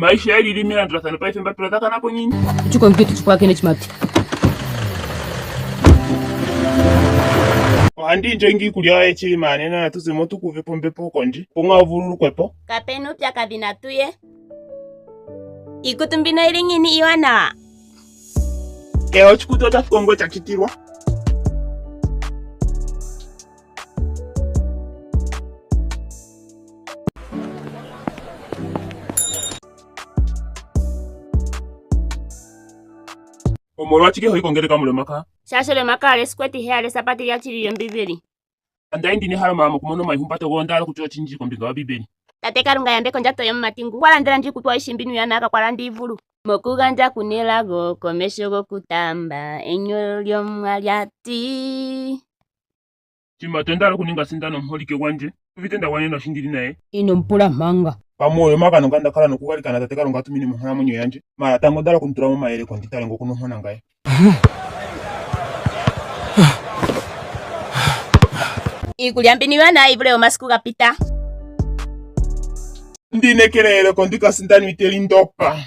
Iinima ayihe ya li li melandulathano paife mbapila odha kana po ngiini? Ochikonge tuchikwake chimati. Ohandi indjengi iikulya yoye chilima nena natu ze mo tu kuve po ombepo kondje, opo ngaa vululukwe po. Kapena uupyakadhi natu ye. Iikutu mbino oyili ngiini iiwanawa? Kehe oshikutu otashi kongo cha chitilwa. Omolwashike ho yi kongeleka muLyomakaya? Shaashi Olyomakaya esiku etiheyali esabati lyashili lyOmbiibeli. Onda yi ndi na ehalo mama okumona omaihumbato goye onda hala okutseya oshindji kombinga yOmbiibeli. Tate Kalunga yambeka ondjato yomumati ngu. Okwa landela ndje iikutu ayihe mbino iiwanawa kakwala ndi yi vulu. Mokugandja ku nelago komeho gokutaamba enyolo lyOmuwa lya ti. Shimati onda hala okuninga sindana omuholike gwandje. Uvite nda gwanenwa shi ndili naye. Ino mu pula manga. Pamwe oyo omagano nga nda kala nokugalikana tate Kalunga a tumine monkalamwenyo yandje. Maala tango onda hala oku mu tula momayeleko ndi tale ngo oku na onkona ngaye. Iikulya mbino iiwanawa yi vule yomasiku ga pita. Ndi inekela eyeleko ndika sindana iteli ndopa.